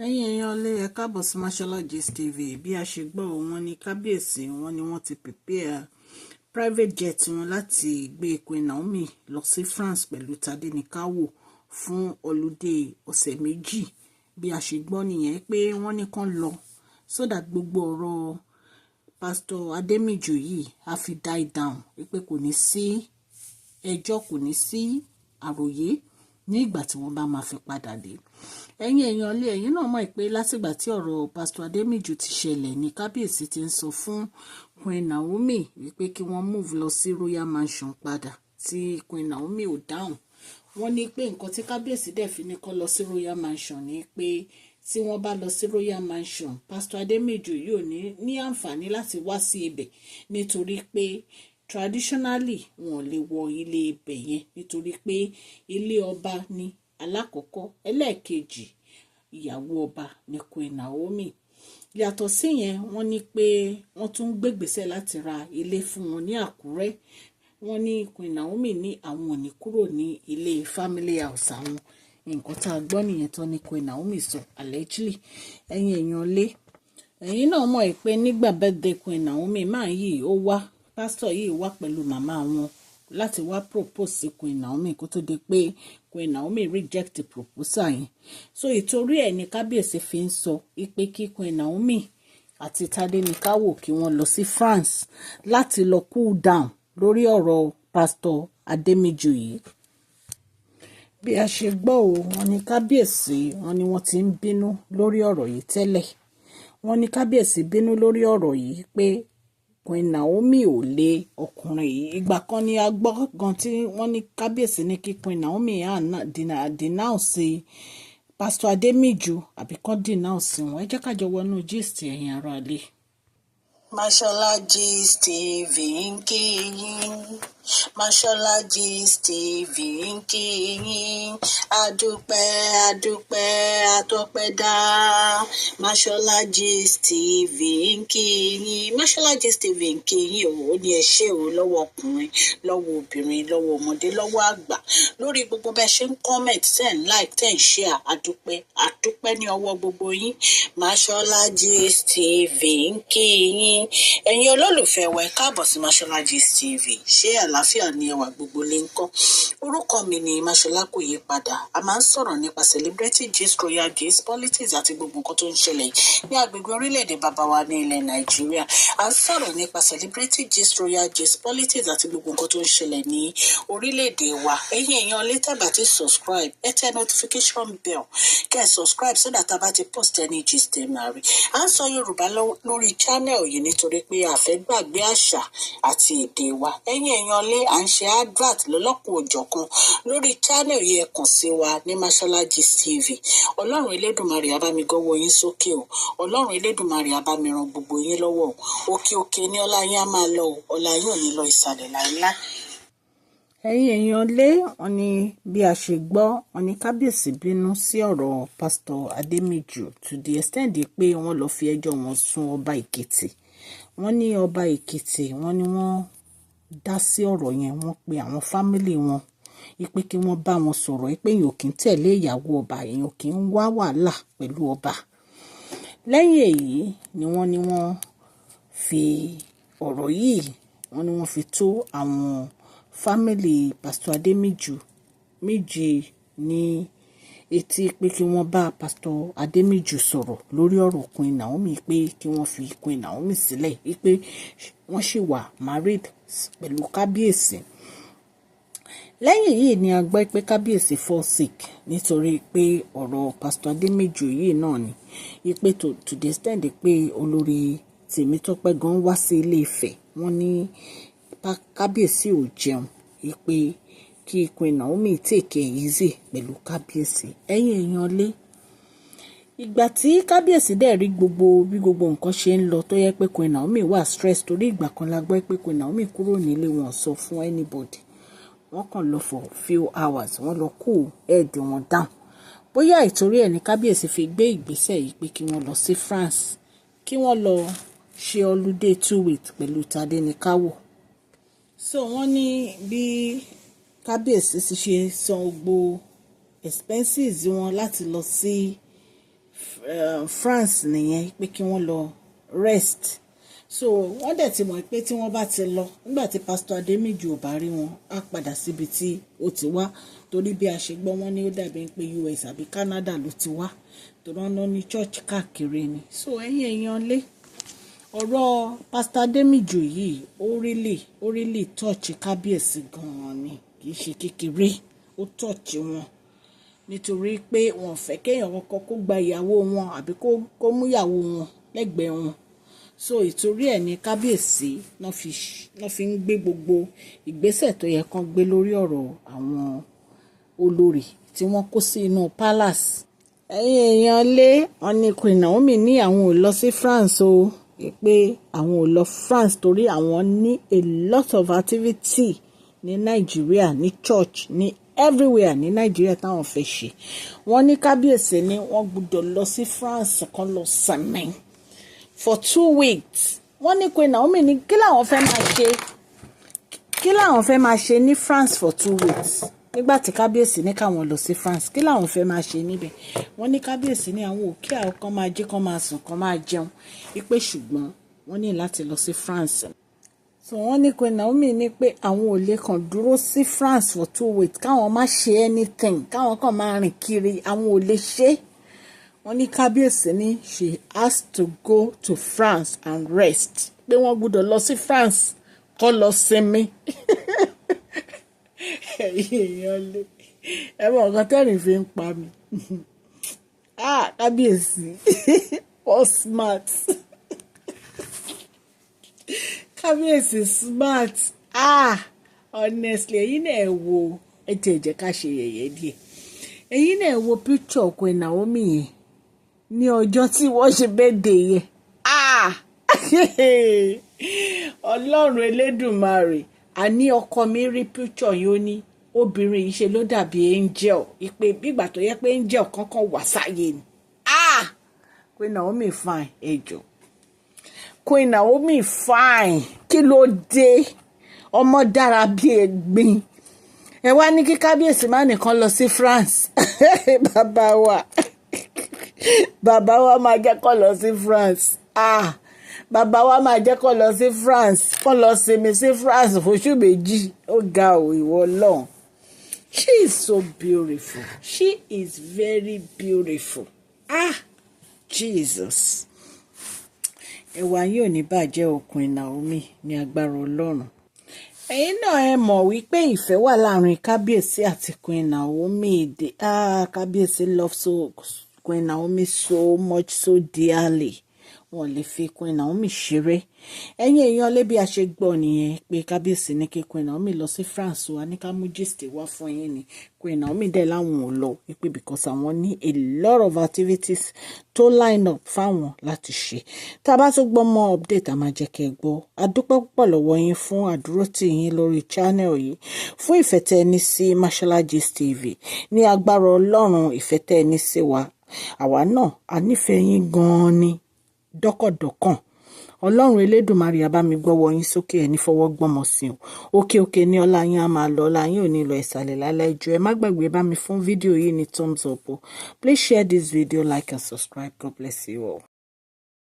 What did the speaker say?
Ẹ̀yin èèyàn lé, ẹ káàbọ̀ sí Mashola Gist TV. Bí a ṣe gbọ́, wọn ní kábíyèsí wọn ni wọ́n ti prepare private jet wọn láti gbé Queen Naomi lọ sí France pẹ̀lú Tadenikawo fún holiday ọ̀sẹ̀ 2. Bí a ṣe gbọ́ nìyẹn pé wọ́n ní kán lọ so that gbogbo ọ̀rọ̀ Pastor Adémíjú yìí á fi die down, wípé kò ní sí ẹjọ́, kò ní sí àròyé ní ìgbà tí wọ́n bá máa fi padà dé. Ẹ̀yin èèyàn lé, ẹ̀yin náà mọ̀ pé látìgbà tí ọ̀rọ̀ Pastor Adémíjú ti ṣẹlẹ̀ ní kábíyèsí ti ń sọ fún Queen Naomi wípé kí wọ́n move lọ sí Royal Mansion padà, tí Queen Naomi ò dáhùn. Wọ́n ní pé nǹkan tí kábíyèsí dẹ̀ fi ní kó lọ sí Royal Mansion ni pé tí wọ́n bá lọ sí Royal Mansion, Pastor Adémíjú yóò ní àǹfààní láti wá sí ibẹ̀, nítorí pé traditionally wọn lè wọ ilé ibẹ̀ yẹn, nítorí pé ilé ọba ní alákọ̀ọ́kọ́, ẹlẹ́ẹ̀kejì, ìyàwó ọba ní Queen Naomi. Yàtọ̀ síyẹn, wọ́n ní pé wọ́n tún gbégbèsè láti ra ilé fún wọn ní Àkúrẹ́. Wọ́n ní Queen Naomi ní àwọn ò ní kúrò ní ilé family house àwọn. Nǹkan tá a gbọ́ nìyẹn tó ní Queen Naomi sọ allegedly. Ẹ̀yin èèyàn lé, ẹ̀yin náà mọ̀ pé nígbà birthday Queen Naomi máa yìí, ó wá, pásítọ̀ yìí wá pẹ̀lú màmá wọn láti wá propose sí Queen Naomi kó tó di pé Queen Naomi reject the proposal yẹn. So ìtorí ẹ̀ ní kábíyèsí fi ń sọ pé kí Queen Naomi àti Tádéníkáwò kí wọ́n lọ sí France láti lọ cool down lórí ọ̀rọ̀ Pastor Adémíjú yìí. Bí a ṣe gbọ́ o, wọ́n ní kábíyèsí, wọ́n ní wọ́n ti ń bínú lórí ọ̀rọ̀ yìí tẹ́lẹ̀. Wọ́n ní kábíyèsí bínú lórí ọ̀rọ̀ yìí pé Queen Naomi ò lé ọkùnrin yìí. Ìgbà kan ni a gbọ́ gan tí wọ́n ní kábíyèsí ní kí Queen Naomi denounce Pastor Adémíjú àbí kán denounce wọn. Ẹ jẹ́ ká jọ wọnú gist, ẹ̀yin ará ilé. Mashola Gist TV ń kí yín. Mashola Gist TV ń kí yín. Adúpẹ́, adúpẹ́, atọ́pẹ́dá. Mashola Gist TV ń kí yín. Mashola Gist TV ń kí yín o. Ó ní ẹ ṣé o, lọ́wọ́ ọkùnrin, lọ́wọ́ obìnrin, lọ́wọ́ ọmọdé, lọ́wọ́ àgbà, lórí gbogbo bẹ́ẹ̀ ṣe ń comment, ten like, 10 share. Adúpẹ́, adúpẹ́ ní ọwọ́ gbogbo yín. Mashola Gist TV ń kí yín. Ẹ̀yin olólùfẹ́ wa, ẹ káàbọ̀ sí Mashola Gist TV. Ṣé àlàáfíà ni ẹwà gbogbo lè ń kọ́? Orúkọ mi ni Mashola, kò yí padà. A máa ń sọ̀rọ̀ nípa celebrity gist, royal gist, politics àti gbogbo nǹkan tó ń ṣẹlẹ̀ ní agbègbè orílẹ̀-èdè bàbá wa ní ilẹ̀ Nàìjíríà. A ń sọ̀rọ̀ nípa celebrity gist, royal gist, politics àti gbogbo nǹkan tó ń ṣẹlẹ̀ ní orílẹ̀-èdè wa. Ẹ̀yin èèyàn lè tẹ́ bá ti subscribe, ẹ tẹ notification bell, kẹ́ ẹ subscribe so that a bá ti post any gist, ẹ máa rí. À ń sọ Yorùbá lórí channel yìí nítorí pé a fẹ́ gbàgbé àṣà àti èdè wa. Ẹ̀yin èèyàn lé, à ń ṣe advert lọ́lọ́kùn òjọ̀kan lórí channel yìí. Ẹ kàn sí wa ní Mashola Gist TV. Ọlọ́run Elédùnmarè á bá mi gọ́wọ́ yín sókè o. Ọlọ́run Elédùnmarè á bá mi ran gbogbo yín lọ́wọ́ o. Òkè òkè ní ọlá yín á máa lọ o. Ọlá yín ò ní lọ ìsàlẹ̀ láíláí. Ẹ̀yin èèyàn lé, wọn ní bí a ṣe gbọ́, wọn ní kábíyèsí bínú sí ọ̀rọ̀ Pásítọ̀ Adémíjú to the extent pé wọ́n lọ́ọ́ fi ẹjọ́ wọn sùn ọba Èkìtì. Wọ́n ní ọba Èkìtì, wọ́n ní wọ́n dá sí ọ̀rọ̀ yẹn. Wọ́n pe àwọn family wọn wípé kí wọ́n bá wọn sọ̀rọ̀, wípé èèyàn kì í tẹ̀lé ìyàwó ọba, èèyàn kì í wá wàhálà pẹ̀lú ọba. Lẹ́yìn èyí ni wọ́n ní wọ́n fi ọ̀rọ̀ yìí, wọ́n ní wọ́n fi tó àwọn family Pastor Adémíjú méjì ní etí pé kí wọ́n bá Pastor Adémíjú sọ̀rọ̀ lórí ọ̀rọ̀ Queen Naomi, pé kí wọ́n fi Queen Naomi sílẹ̀, wípé wọ́n sì wà married pẹ̀lú kábíyèsí. Lẹ́yìn yìí ni a gbọ́ pé kábíyèsí fall sick, nítorí pé ọ̀rọ̀ Pastor Adémíjú yìí náà ni, wípé to the extent pé olórí Tèmítọ́pẹ́ gan wá sí Ilé Ifẹ̀, wọ́n ní kábíyèsí ò jẹun, wípé kí Queen Naomi take it easy pẹ̀lú kábíyèsí. Ẹ̀yin èèyàn lé, ìgbà tí kábíyèsí dẹ̀ rí gbogbo bí gbogbo nǹkan ṣe ń lọ, tó yẹ pé Queen Naomi wà stress, torí ìgbà kan la gbọ́ pé Queen Naomi kúrò nílé, wọn sọ fún anybody, wọ́n kàn lọ for few hours, wọ́n lọ cool head wọn down. Bóyá ìtorí ẹ̀ ní kábíyèsí fi gbé ìgbésẹ̀ yìí pé kí wọ́n lọ sí France, kí wọ́n lọ ṣe holiday 2 weeks pẹ̀lú Tadéníkàwò. So wọ́n ní bí kábíyèsí ti ṣe san gbogbo expenses wọn láti lọ sí France nìyẹn, pé kí wọ́n lọ rest. So wọ́n dẹ̀ ti mọ̀ pé tí wọ́n bá ti lọ, nígbà tí Pastor Adémíjù ò bá rí wọn, á padà síbi tí ó ti wá, torí bí a ṣe gbọ́, wọ́n ní ó dàbí pé US àbí Canada ló ti wá, torí wọ́n ní church káàkiri ni. So ẹ̀yin èèyàn lé, ọ̀rọ̀ Pastor Adémíjù yìí, ó really touch kábíyèsí gan-an ni, kì í ṣe kékeré. Ó touch wọn nítorí pé wọn fẹ́ kéèyàn kọ́kọ́ kó gba ìyàwó wọn àbí kó mú ìyàwó wọn lẹ́gbẹ̀ẹ́ wọn. So ìtorí ẹ̀ ní kábíyèsí náà fi ń gbé gbogbo ìgbésẹ̀ tó yẹ kán gbé lórí ọ̀rọ̀ àwọn olórí tí wọ́n kó sí inú palace. Ẹ̀yin èèyàn lé, wọn ní Queen Naomi ní àwọn ò lọ sí France o, pé àwọn ò lọ France torí àwọn ní a lot of activity ní Nàìjíríà, ní church, ní everywhere ní Nàìjíríà táwọn fẹ́ ṣe. Wọ́n ní kábíyèsí ní wọ́n gbọ́dọ̀ lọ sí France kan lọ sinmi for 2 weeks. Wọ́n ní Queen Naomi ní kí làwọn fẹ́ máa ṣe, kí làwọn fẹ́ máa ṣe ní France for 2 weeks, nígbà tí kábíyèsí ní káwọn lọ sí France, kí làwọn fẹ́ máa ṣe níbẹ̀? Wọ́n ní kábíyèsí ní àwọn òkè àwọn kan máa jí, kan máa sùn, kan máa jẹun, wípé ṣùgbọ́n wọ́n ní láti lọ sí France. So wọ́n ní Queen Naomi ní pé àwọn ò lè kàn dúró sí France for 2 weeks káwọn má ṣe anything, káwọn kàn máa rìn kiri, àwọn ò lè ṣe. Wọ́n ní kábíyèsí ní she has to go to France and rest, pé wọ́n gbọ́dọ̀ lọ sí France kó lọ sinmi. Ẹ̀yin èèyàn lé, ẹ mọ̀ nǹkan tẹ́rìn fi ń pa mi. Ah, kábíyèsí wọ́n smart, kábíyèsí smart. Ah, honestly, ẹ̀yin náà ẹ wo, ẹ tiẹ̀ jẹ́ ká ṣe yẹ̀yẹ́ díẹ̀. Ẹ̀yin náà ẹ wo picture Queen Naomi yẹn ní ọjọ́ tí wọ́n ṣe birthday yẹn. Ah, Ọlọ́run Elédùmarè! Àní ọkọ mi rí picture yìí, ó ní obìnrin yìí ṣe ló dàbí angel, ìpè bígbà tó yẹ pé angel kankan wà sáyé ni. Ah, Queen Naomi fine, ẹjọ, Queen Naomi fine. Kí ló dé? Ọmọ dára bí ẹ̀gbin. Ẹ wá ní kí kábíyèsí má nìkan lọ sí France. Bàbá wa, bàbá wa máa jẹ́ kó lọ sí France. Ah, bàbá wa máa jẹ́ kó lọ sí France, kó lọ sinmi sí France fóṣù 2. Ó ga ò, ìwọ lọ́hùn. She is so beautiful, she is very beautiful. Ah, Jesus! Ẹwà yín ò ní bàjẹ́ o, Queen Naomi, ní agbára Ọlọ́run. Ẹ̀yin náà ẹ mọ̀ wípé ìfẹ́ wà láàrin kábíyèsí àti Queen Naomi. Ah, kábíyèsí love so Queen Naomi so much, so dearly. Wọn lè fi Queen Naomi ṣeré. Ẹ̀yin èèyàn lé, bí a ṣe gbọ́ nìyẹn pé kábíyèsí ní kí Queen Naomi lọ sí France. Wa ní ká mú gist wá fún yín ni. Queen Naomi dẹ̀ láwọn ò lọ, wípé because àwọn ní a lot of activities tó line up fáwọn láti ṣe. Tá a bá tún gbọ́ mọ́ update, a máa jẹ́ kẹ́ ẹ gbọ́. A dúpẹ́ púpọ̀ lọ́wọ́ yín fún àdúrótì yín lórí channel yìí, fún ìfẹ́ tẹ́ ẹ ní sí Mashola Gist TV. Ní agbára Ọlọ́run, ìfẹ́ tẹ́ ẹ ní sí wa, àwa náà a nífẹ̀ẹ́ yín gan-an ni dọ́kàndọ́kàn. Ọlọ́run Elédùmarè á bá mi gbọ́wọ́ yín sókè, ẹ̀ ní fọwọ́ gbọ́mọ sí o. Òkè òkè ní ọlá yín á máa lọ, ọlá yín ò ní lọ ìsàlẹ̀ lálẹ́ ìjọ. Ẹ má gbàgbé bá mi fún fídíò yìí ní thumbs up o. Please share this video, like and subscribe. God bless you all.